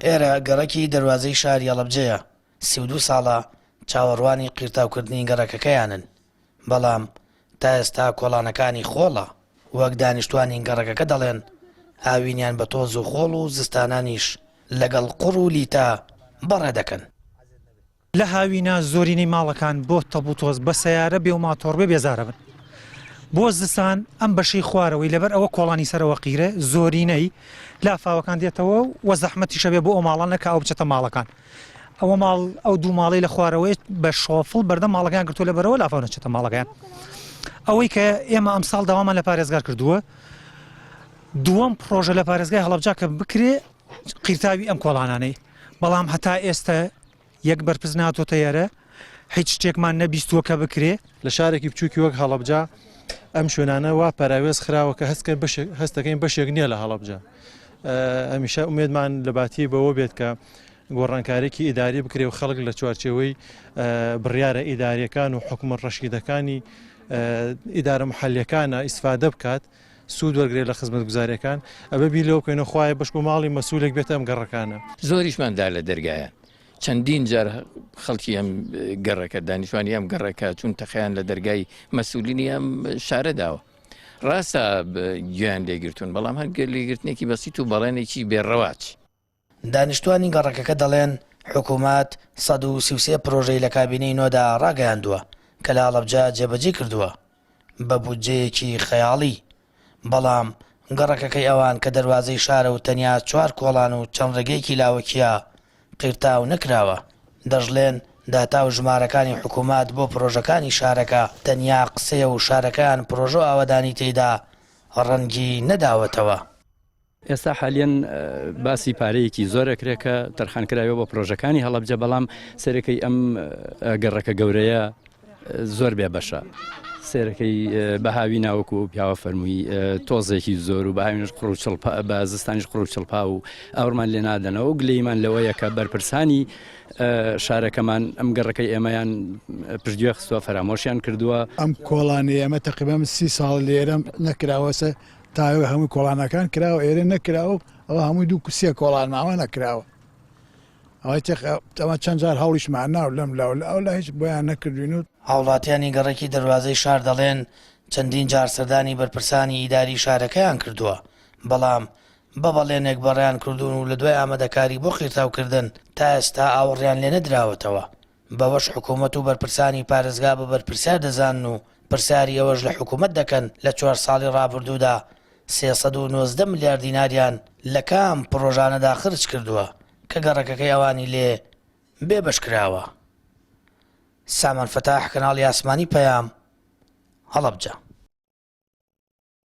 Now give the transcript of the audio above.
ئێرە گەڕەکی دەروازەی شاری هەڵەبجەیە، 32 ساڵە چاوەڕوانی قیرتاوکردنی گەڕەکەکەیانن، بەڵام تا ئێستا کۆڵانەکانی خۆڵە، وەک دانیشتوانی گەڕەکەکە دەڵێن، هاوینیان بە تۆز و خۆڵ و زستانانیش لەگەڵ قوڕ و لیتە بەڕێ دەکەن. لە هاوینا زۆرینەی ماڵەکان بۆ تەپ و تۆز بە سەیارە بێ و ماتۆڕ بێ بێزارەبن. بۆ زستان ئەم بەشەی خوارەوەی لەبەر ئەوە کۆڵانی سەرەوە قیرە زۆرینەی لافاوەکان دێتەوە و زەحمەتیشە بێ بۆ ئەو ماڵانە کە ئاو بچێتە ماڵەکان. ئەوە ماڵ ئەو دوو ماڵەی لە خوارەوەی بە شۆفڵ بەردەم ماڵەکەیان گرتووە لەبەرەوە لافاو نەچێتە ماڵەکەیان. ئەوەی کە ئێمە ئەمساڵ داوامان لە پارێزگار کردووە دووەم پڕۆژە لە پارێزگای هەڵەبجە کە بکرێ قیرتاوی ئەم کۆڵانانەی بەڵام هەتا ئێستا یەک بەرپرس ناتۆتە یارە هیچ شتێکمان نەبیستووە کە بکرێ. لە شارێکی بچووکی وەک هەڵەبجە ئەم شوێنانە وا پەراوێز خراوە کە هەست بەشێک هەست دەکەین بەشێک نییە لە هەڵەبجە. هەمیشە ئومێدمان لە باتی بەوە بێت کە گۆڕانکارێکی ئیداری بکرێ و خەڵک لە چوارچێوەی بڕیارە ئیداریەکان و حکومە ڕەشیدەکانی ئیدارە محەلیەکانە ئیسفادە بکات. سوود وەرگرێت لە خزمەتگوزاریەکان ئەبێ بیر لەوە بکەینەوە خوایە بەشکو ماڵی مەسولێک بێتە ئەم گەڕەکانە. زۆریشمان دا لە دەرگایان چەندین جار خەڵکی ئەم گەڕەکە دانیشتوانی ئەم گەڕەکە چون تەقەیان لە دەرگای مەسولینی ئەم شارە داوە ڕاستە گوێیان لێگرتوون بەڵام هەر لێگرتنێکی بەسیت و بەڵێنێکی بێڕەواج. دانیشتوانی گەڕەکەکە دەڵێن، حکومەت 133 پرۆژەی لە کابینەی نۆدا ڕاگەیاندووە کە لە هەڵەبجە جێبەجێی کردووە بە بودجەیەکی خەیاڵی، بەڵام گەڕەکەکەی ئەوان کە دەروازەی شارە و تەنیا چوار کۆڵان و چەند ڕێگەیەکی لاوەکییە قیرتاو نەکراوە. دەشڵێن، داتا و ژمارەکانی حکومەت بۆ پرۆژەکانی شارەکە تەنیا قسەیە و شارەکەیان پرۆژە و ئاوەدانی تێیدا ڕەنگی نەداوەتەوە. ئێستا حالیەن باسی پارەیەکی زۆر ئەکرێت کە تەرخان کراوە بۆ پرۆژەکانی هەڵەبجە بەڵام سەرەکەی ئەم گەڕەکە گەورەیە زۆر بێ بەشە. سێرەکەی بەهاوی ناوەکو و پیاوە فەرمووی تۆزێکی زۆر و بەهاوینش قڕ و چڵپا بە زستانیش قڕ و چڵپا و ئاورمان لێ نادەنەوە و گلەیمان لەوەیە کە بەرپرسانی شارەکەمان ئەم گەڕەکەی ئێمەیان پشتگوێ خستووە فەرامۆشیان کردووە. ئەم کۆڵانەی ئێمە تەقریبەن سی ساڵ لێرەم نەکراوەسە تاوێ هەمووی کۆڵانەکان کراوە ئێرە نەکراوە ئەوە هەمووی دوو سێ کۆڵان ماوە نەکراوە ئەوەی ئەمە چەند جار هەوڵیشمان ناو لەم لاو لە ئەو لا هیچ بۆیان نەکردوین و هاوڵاتیانی گەڕەکی دەروازەی شار دەڵێن، چەندین جار سەردانی بەرپرسانی ئیداری شارەکەیان کردووە، بەڵام بە بەڵێنێک بەڕێیان کردوون و لەدوای ئامادەکاری بۆ قیرتاوکردن تا ئێستا ئاوڕیان لێنەدراوەتەوە. بەوەش حکومەت و بەرپرسانی پارێزگا بە بەرپرسیار دەزانن و پرسیاری ئەوەش لە حکومەت دەکەن لە چوار ساڵی ڕابردوودا 319 ملیار دیناریان لە کام پڕۆژانەدا خرج کردووە کە گەڕەکەکەی ئەوانی لێ بێبەش کراوە. سامان فەتاح، کەناڵی ئاسمانی پەیام، هەڵەبجە.